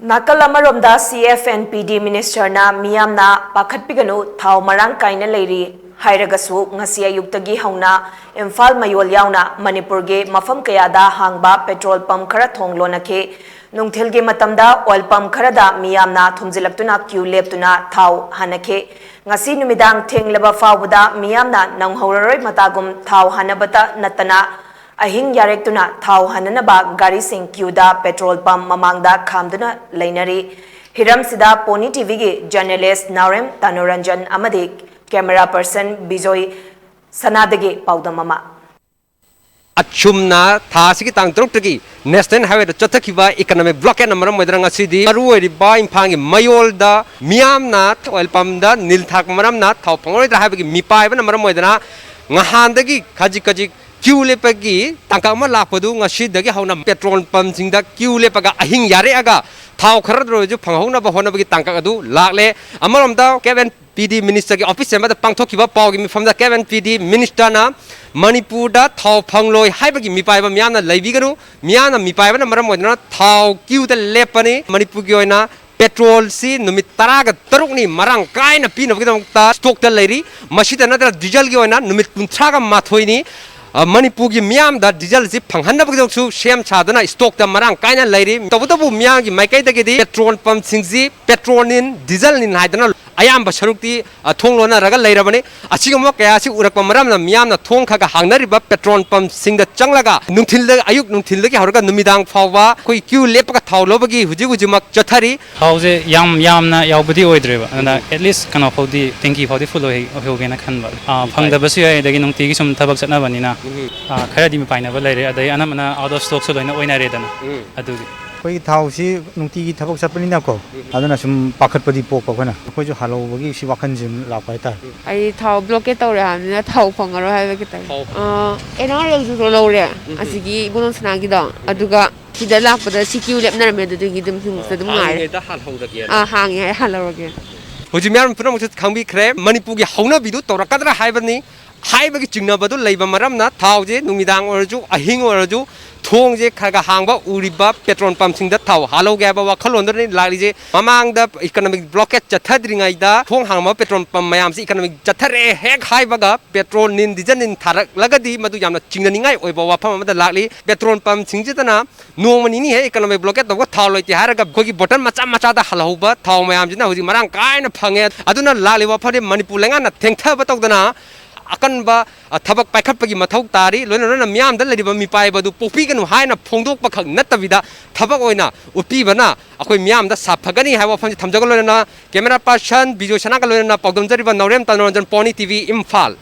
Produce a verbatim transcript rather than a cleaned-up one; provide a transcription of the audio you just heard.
ꯅꯥꯀꯜ ꯑꯃꯔꯣꯝꯗ, C F and P D ministerꯅ ꯃꯤꯌꯥꯝꯅ ꯄꯥꯈꯠꯄꯤꯒꯅꯨ, ꯊꯥꯎ ꯃꯔꯥꯡ ꯀꯥꯏꯅ ꯂꯩꯔꯤ ꯍꯥꯏꯔꯒꯁꯨ, ꯉꯁꯤ ꯑꯌꯨꯛꯇꯒꯤ ꯍꯧꯅ ꯏꯝꯐꯥꯜ ꯃꯌꯣꯜ ꯌꯥꯎꯅ ꯃꯅꯤꯄꯨꯔꯒꯤ ꯃꯐꯝ ꯀꯌꯥꯗ ꯍꯥꯡꯕ petrol pump ꯈꯔ ꯊꯣꯡ ꯂꯣꯟꯅꯈꯤ꯫ ꯅꯨꯡꯊꯤꯜꯒꯤ ꯃꯇꯝꯗ oil pump ꯈꯔꯗ ꯃꯤꯌꯥꯝꯅ ꯊꯨꯝꯖꯤꯜꯂꯛꯇꯨꯅ queue ꯂꯦꯞꯇꯨꯅ ꯊꯥꯎ ꯍꯥꯟꯅꯈꯤ꯫ ꯉꯁꯤ ꯅꯨꯃꯤꯗꯥꯡ ꯊꯦꯡꯂꯕ ꯐꯥꯎꯕꯗ ꯃꯤꯌꯥꯝꯅ ꯅꯪꯍꯧꯔꯔꯣꯏ ꯃꯇꯥꯒꯨꯝ ꯊꯥꯎ ꯍꯥꯟꯅꯕꯇ ꯅꯠꯇꯅ, ꯑꯍꯤꯡ ꯌꯥꯔꯦꯛꯇꯨꯅ ꯊꯥꯎ ꯍꯥꯟꯅꯅꯕ ꯒꯥꯔꯤꯁꯤꯡ queueꯗ petrol pump ꯃꯃꯥꯡꯗ ꯈꯥꯝꯗꯨꯅ ꯂꯩꯅꯔꯤ꯫ ꯍꯤꯔꯝꯁꯤꯗ Pony TVꯒꯤ journalist ꯅꯥꯎꯔꯦꯝ ꯇꯥꯅꯨꯔꯟꯖꯟ ꯑꯃꯗꯤ camera person ꯕꯤꯖꯣꯏ ꯁꯅꯥꯗꯒꯤ ꯄꯥꯎꯗꯝ ꯑꯃ꯫ ꯑꯁꯨꯝꯅ ꯊꯥ ꯑꯁꯤꯒꯤ ꯇꯥꯡ ꯇꯔꯨꯛꯇꯒꯤ National Highwayꯗ ꯆꯠꯊꯈꯤꯕ economic blockadeꯅ ꯃꯔꯝ ꯑꯣꯏꯗꯨꯅ ꯉꯁꯤꯗꯤ ꯃꯔꯨ ꯑꯣꯏꯔꯤꯕ ꯏꯝꯐꯥꯜꯒꯤ ꯃꯌꯣꯜꯗ ꯃꯤꯌꯥꯝꯅ oil pumpꯗ ꯅꯤꯜ ꯊꯥꯔꯛꯄ ꯃꯔꯝꯅ ꯊꯥꯎ ꯐꯪꯂꯔꯣꯏꯗ꯭ꯔꯥ ꯍꯥꯏꯕꯒꯤ ꯃꯤꯄꯥꯏꯕꯅ ꯃꯔꯝ ꯑꯣꯏꯗꯨꯅ ꯉꯍꯥꯟꯗꯒꯤ ꯈꯖꯤꯛ ꯈꯖꯤꯛ queue ꯂꯦꯞꯄꯒꯤ ꯇꯥꯡꯀꯛ ꯑꯃ ꯂꯥꯛꯄꯗꯨ ꯉꯁꯤꯗꯒꯤ ꯍꯧꯅ petrol pumpꯁꯤꯡꯗ queue ꯂꯦꯞꯄꯒ ꯑꯍꯤꯡ ꯌꯥꯔꯦꯛꯑꯒ ꯊꯥꯎ ꯈꯔꯗ ꯑꯣꯏꯔꯁꯨ ꯐꯪꯍꯧꯅꯕ ꯍꯣꯠꯅꯕꯒꯤ ꯇꯥꯡꯀꯛ ꯑꯗꯨ ꯂꯥꯛꯂꯦ꯫ ꯑꯃꯔꯣꯝꯗ K&P ministerꯒꯤ office ꯑꯃꯗ ꯄꯥꯡꯊꯣꯛꯈꯤꯕ ꯄꯥꯎꯒꯤ ꯃꯤꯐꯝꯗ K&P ministerꯅ ꯃꯅꯤꯄꯨꯔꯗ ꯊꯥꯎ ꯐꯪꯂꯣꯏ ꯍꯥꯏꯕꯒꯤ ꯃꯤꯄꯥꯏꯕ ꯃꯤꯌꯥꯝꯅ ꯂꯩꯕꯤꯒꯅꯨ꯫ ꯃꯤꯌꯥꯝꯅ ꯃꯤꯄꯥꯏꯕꯅ ꯃꯔꯝ ꯑꯣꯏꯗꯨꯅ ꯊꯥꯎ queueꯗ ꯂꯦꯞꯄꯅꯤ꯫ ꯃꯅꯤꯄꯨꯔꯒꯤ ꯑꯣꯏꯅ petrolꯁꯤ ꯅꯨꯃꯤꯠ ꯇꯔꯥꯒ ꯇꯔꯨꯛꯅꯤ ꯃꯔꯥꯡ ꯀꯥꯏꯅ ꯄꯤꯅꯕꯒꯤꯗꯃꯛꯇ stockꯇ ꯂꯩꯔꯤ꯫ ꯃꯁꯤꯗ ꯅꯠꯇꯅ dieselꯒꯤ ꯑꯣꯏꯅ ꯅꯨꯃꯤꯠ ꯀꯨꯟꯊ꯭ꯔꯥꯒ ꯃꯥꯊꯣꯏꯅꯤ, ꯑ, ꯃꯅꯤꯄꯨꯔꯒꯤ ꯃꯤꯌꯥꯝꯗ dieselꯁꯤ ꯐꯪꯍꯟꯅꯕꯒꯤꯗꯃꯛꯁꯨ ꯁꯦꯝ ꯁꯥꯗꯨꯅ stockꯇ ꯃꯔꯥꯡ ꯀꯥꯏꯅ ꯂꯩꯔꯤ꯫ ꯇꯧꯕꯇꯕꯨ ꯃꯤꯌꯥꯝꯒꯤ ꯃꯥꯏꯀꯩꯗꯒꯤꯗꯤ petrol pumpꯁꯤꯡꯁꯤ petrolꯅꯤꯟ, dieselꯅꯤꯟ ꯍꯥꯏꯗꯅ ꯑꯌꯥꯝꯕ ꯁꯔꯨꯛꯇꯤ, ꯑ, ꯊꯣꯡ ꯂꯣꯟꯅꯔꯒ ꯂꯩꯔꯕꯅꯤ꯫ ꯑꯁꯤꯒꯨꯝꯕ ꯀꯌꯥ ꯑꯁꯤ ꯎꯔꯛꯄ ꯃꯔꯝꯅ ꯃꯤꯌꯥꯝꯅ ꯊꯣꯡ ꯈꯔ ꯈꯔ ꯍꯥꯡꯅꯔꯤꯕ petrol pumpꯁꯤꯡꯗ ꯆꯪꯂꯒ ꯅꯨꯡꯊꯤꯜꯗ, ꯑꯌꯨꯛ ꯅꯨꯡꯊꯤꯜꯗꯒꯤ ꯍꯧꯔꯒ ꯅꯨꯃꯤꯗꯥꯡ ꯐꯥꯎꯕ ꯑꯩꯈꯣꯏ queue ꯂꯦꯞꯄꯒ ꯊꯥꯎ ꯂꯧꯕꯒꯤ ꯍꯧꯖꯤꯛ ꯍꯧꯖꯤꯛꯃꯛ ꯆꯠꯊꯔꯤ꯫ ꯊꯥꯎꯁꯦ ꯌꯥꯝ ꯌꯥꯝꯅ ꯌꯥꯎꯕꯗꯤ ꯑꯣꯏꯗ꯭ꯔꯦꯕ, ꯑꯗꯨꯅ at least ꯀꯩꯅꯣ ꯐꯥꯎꯗꯤ, tanki ꯐꯥꯎꯗꯤ full ꯑꯣꯏꯍꯧ-, ꯑꯣꯏꯍꯧꯒꯦꯅ ꯈꯟꯕ꯫ ꯑꯥ, ꯐꯪꯗꯕꯁꯨ ꯌꯥꯏ, ꯑꯗꯒꯤ ꯅꯨꯡꯇꯤꯒꯤ ꯁꯨꯝ ꯊꯕꯛ ꯆꯠꯅꯕꯅꯤꯅ, ꯑꯥ, ꯈꯔꯗꯤ ꯃꯤꯄꯥꯏꯅꯕ ꯂꯩꯔꯦ, ꯑꯗꯩ ꯑꯅꯝꯕꯅ out of stockꯁꯨ ꯂꯣꯏꯅ ꯑꯣꯏꯅꯔꯦꯗꯅ꯫ ꯑꯗꯨꯒꯤ ꯑꯩꯈꯣꯏꯒꯤ ꯊꯥꯎꯁꯤ ꯅꯨꯡꯇꯤꯒꯤ ꯊꯕꯛ ꯆꯠꯄꯅꯤꯅꯀꯣ, ꯑꯗꯨꯅ ꯁꯨꯝ ꯄꯥꯈꯠꯄꯗꯤ ꯄꯣꯛꯄ ꯑꯩꯈꯣꯏꯅ꯫ ꯑꯩꯈꯣꯏꯁꯨ ꯍꯜꯍꯧꯕꯒꯤ ꯁꯤ ꯋꯥꯈꯜꯁꯤ ꯑꯗꯨꯝ ꯂꯥꯛꯄ ꯍꯥꯏꯇꯥꯔꯦ꯫ ꯑꯩ ꯊꯥꯎ blockade ꯇꯧꯔꯦ ꯍꯥꯏꯕꯅꯤꯅ ꯊꯥꯎ ꯐꯪꯉꯔꯣꯏ ꯍꯥꯏꯕꯒꯤ ꯇꯥꯏꯞ꯫ ꯊꯥꯎ ꯑꯥ, N R Lꯁꯨ ꯂꯧꯔꯦ, ꯑꯁꯤꯒꯤ ꯏꯕꯨꯡꯉꯣ ꯁꯅꯥꯒꯤꯗꯣ꯫ ꯑꯗꯨꯒ ꯁꯤꯗ ꯂꯥꯛꯄꯗ ꯁꯤ queue ꯂꯦꯞꯅꯔꯝꯃꯦ, ꯑꯗꯨꯗꯒꯤ ꯑꯗꯨꯝ ꯁꯤꯗ ꯑꯗꯨꯝ ꯉꯥꯏꯔꯦ꯫ ꯍꯥꯡꯉꯤꯉꯩꯗ ꯍꯥꯜꯍꯧꯔꯒꯦꯅ꯫ ꯑꯥ, ꯍꯥꯡꯉꯤ ꯍꯥꯏ ꯍꯥꯜꯍꯧꯔꯒꯦ꯫ ꯍꯧꯖꯤꯛ ꯃꯌꯥꯝ ꯄꯨꯝꯅꯃꯛꯁꯨ ꯈꯪꯕꯤꯈ꯭ꯔꯦ, ꯃꯅꯤꯄꯨꯔꯒꯤ ꯍꯧꯅꯕꯤꯗꯨ ꯇꯧꯔꯛꯀꯗ꯭ꯔꯥ ꯍꯥꯏꯕꯅꯤ꯫ ꯍꯥꯏꯕꯒꯤ ꯆꯤꯡꯅꯕꯗꯨ ꯂꯩꯕ ꯃꯔꯝꯅ ꯊꯥꯎꯁꯦ ꯅꯨꯃꯤꯗꯥꯡ ꯑꯣꯏꯔꯁꯨ, ꯑꯍꯤꯡ ꯑꯣꯏꯔꯁꯨ, ꯊꯣꯡꯁꯦ ꯈꯔ ꯈꯔ ꯍꯥꯡꯕ ꯎꯔꯤꯕ ꯄꯦꯇ꯭ꯔꯣꯜ ꯄꯝꯁꯤꯡꯗ ꯊꯥꯎ ꯍꯥꯜꯍꯧꯒꯦ ꯍꯥꯏꯕ ꯋꯥꯈꯜꯂꯣꯟꯗꯨꯅꯤ ꯂꯥꯛꯂꯤꯁꯦ꯫ ꯃꯃꯥꯡꯗ ꯏꯀꯣꯅꯣꯃꯤꯛ ꯕ꯭ꯂꯣꯀꯦꯠ ꯆꯠꯊꯗ꯭ꯔꯤꯉꯩꯗ ꯊꯣꯡ ꯍꯥꯡꯕ ꯄꯦꯇ꯭ꯔꯣꯜ ꯄꯝ ꯃꯌꯥꯝꯁꯤ ꯏꯀꯣꯅꯣꯃꯤꯛ ꯆꯠꯊꯔꯛꯑꯦ ꯍꯦꯛ ꯍꯥꯏꯕꯒ ꯄꯦꯇ꯭ꯔꯣꯜ ꯅꯤꯟ, ꯗꯤꯖꯜ ꯅꯤꯟ ꯊꯥꯔꯛꯂꯒꯗꯤ ꯃꯗꯨ ꯌꯥꯝꯅ ꯆꯤꯡꯅꯅꯤꯡꯉꯥꯏ ꯑꯣꯏꯕ ꯋꯥꯐꯝ ꯑꯃꯗ ꯂꯥꯛꯂꯤ꯫ ꯄꯦꯇ꯭ꯔꯣꯜ ꯄꯝꯁꯤꯡꯁꯤꯗꯅ ꯅꯣꯡꯃ ꯅꯤꯅꯤ ꯍꯦꯛ ꯏꯀꯣꯅꯣꯃꯤꯛ ꯕ꯭ꯂꯣꯀꯦꯠ ꯇꯧꯕ, ꯊꯥꯎ ꯂꯩꯇꯦ ꯍꯥꯏꯔꯒ ꯑꯩꯈꯣꯏꯒꯤ ꯕꯣꯇꯜ ꯃꯆꯥ ꯃꯆꯥꯗ ꯍꯜꯍꯧꯕ ꯊꯥꯎ ꯃꯌꯥꯝꯁꯤꯅ ꯍꯧꯖꯤꯛ ꯃꯔꯥꯡ ꯀꯥꯏꯅ ꯐꯪꯉꯦ꯫ ꯑꯗꯨꯅ ꯂꯥꯛꯂꯤꯕ ꯋꯥꯐꯝꯗꯤ ꯃꯅꯤꯄꯨꯔ ꯂꯩꯉꯥꯛꯅ ꯊꯦꯡꯊꯕ ꯇꯧꯗꯅ ꯑꯀꯟꯕ, ꯑ, ꯊꯕꯛ ꯄꯥꯏꯈꯠꯄꯒꯤ ꯃꯊꯧ ꯇꯥꯔꯤ꯫ ꯂꯣꯏꯅ ꯂꯣꯏꯅ ꯃꯤꯌꯥꯝꯗ ꯂꯩꯔꯤꯕ ꯃꯤꯄꯥꯏꯕ ꯑꯗꯨ ꯄꯣꯛꯄꯤꯒꯅꯨ ꯍꯥꯏꯅ ꯐꯣꯡꯗꯣꯛꯄ ꯈꯛ ꯅꯠꯇꯕꯤꯗ ꯊꯕꯛ ꯑꯣꯏꯅ ꯎꯠꯄꯤꯕꯅ ꯑꯩꯈꯣꯏ ꯃꯤꯌꯥꯝꯗ ꯁꯥꯐꯒꯅꯤ ꯍꯥꯏꯕ ꯋꯥꯐꯝꯁꯤ ꯊꯝꯖꯒ ꯂꯣꯏꯅꯅ ꯀꯦꯃꯦꯔꯥ ꯄꯥꯔꯁꯟ ꯕꯤꯖꯣꯏ ꯁꯅꯥꯒ ꯂꯣꯏꯅꯅ ꯄꯥꯎꯗꯝꯖꯔꯤꯕ ꯅꯥꯎꯔꯦꯝ ꯇꯅꯣꯔꯟꯖꯟ, ꯄꯣꯅꯤ ꯇꯤ ꯚꯤ, ꯏꯝꯐꯥꯜ꯫